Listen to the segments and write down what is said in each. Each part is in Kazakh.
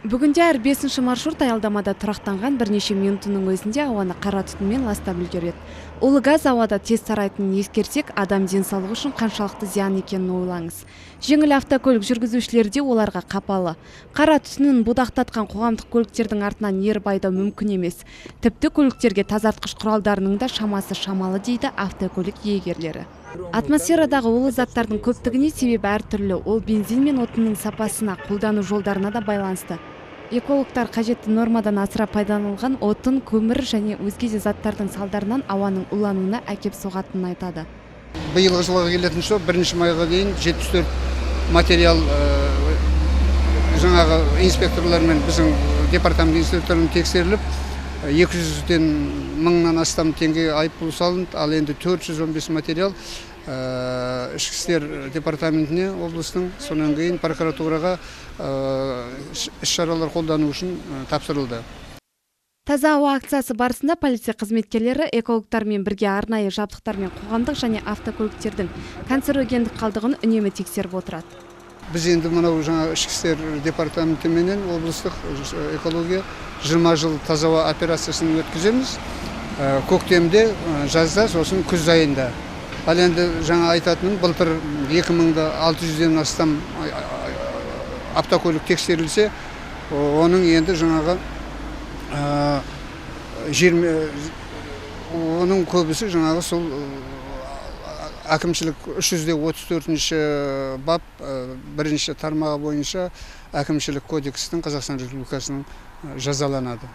Бүгінде әр бесінші маршрут аялдамада тұрақтанған бірнеше минутының өзінде ауаны қара түтінмен ластап үлгереді. Улы газ ауада тез тарайтынын ескерсек, адам денсаулығы үшін қаншалықты зиян екенін ойлаңыз. Жеңіл автокөлік жүргізушілері де оларға қапалы. Қара түтінін будақтатқан қоғамдық көліктердің артынан еріп айдау мүмкін емес. Тіпті көліктерге тазартқыш құралдарының да шамасы шамалы, дейді автокөлік иегерлері. Атмосферадағы улы заттардың көптігіне себеп әртүрлі. Ол бензин мен отынның сапасына, қолдану жолдарына да байланысты. Экологтар қажетті нормадан асыра пайдаланылған отын, көмір және өзге де заттардың салдарынан ауаның улануына әкеп соғатынын айтады. Биылғы жылға келетін болсақ, 1 майға дейін 74 материал жаңағы инспекторлармен, біздің департамент инспекторларымен тексеріліп, 200-ден мыңнан астам теңге айыппұл салынды. Ал енді 415 материал Ішкі істер департаментіне облыстың, сонан кейін прокуратураға іс шаралар қолдану үшін тапсырылды. Таза ауа акциясы барысында полиция қызметкерлері экологтармен бірге арнайы жабдықтармен қоғамдық және автокөліктердің канцерогендік қалдығын үнемі тексеріп отырады. Біз енді мынау жаңа Ішкі істер департаментіменен облыстық экология 20 жыл таза ауа операциясын өткіземіз көктемде, жазда, сосын күз айында. Ал енді жаңа айтатыным, былтыр 2600-ден астам автокөлік тексерілсе, оның енді жаңағы оның көбісі жаңағы сол әкімшілік 334-бап бірінші тармағы бойынша Әкімшілік кодекстің Қазақстан Республикасының жазаланады.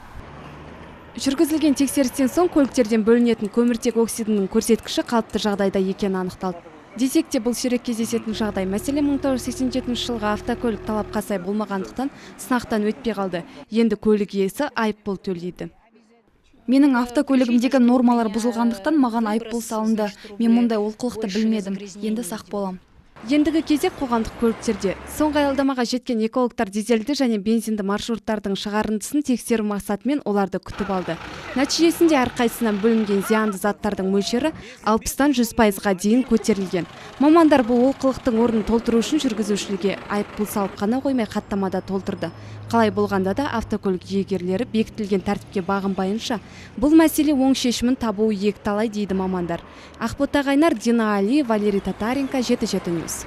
Жүргізілген тексерістен соң көліктерден бөлінетін көміртек оксидінің көрсеткіші қалыпты жағдайда екені анықталды. Десек те, бұл сирек кездесетін жағдай. Мәселен, 1987 жылғы автокөлік талапқа сай болмағандықтан сынақтан өтпей қалды. Енді көлік иесі айыппұл төлейді. Менің автокөлігімдегі нормалар бұзылғандықтан, маған айыппұл салынды. Мен мұндай олқылықты білмедім. Енді сақ болам. Ендігі кезек қоғамдық көліктерде. Соңғы аялдамаға жеткен экологтар дизельді және бензинді маршруттардың шығарындысын тексеру мақсатымен оларды күтіп алды. Нәтижесінде әрқайсысынан бөлінген зиянды заттардың мөлшері 60-тан 100%-ға дейін көтерілген. Мамандар бұл олқылықтың орнын толтыру үшін жүргізушілерге айыппұл салып қана қоймай, хаттама да толтырды. Қалай болғанда да, автокөлік иегерлері бекітілген тәртіпке бағынбайынша, бұл мәселе оң шешімін табуы екіталай, дейді мамандар. Ақбота Қайнар, Дина Али, Валерий Татаренко, 77 Ньюс.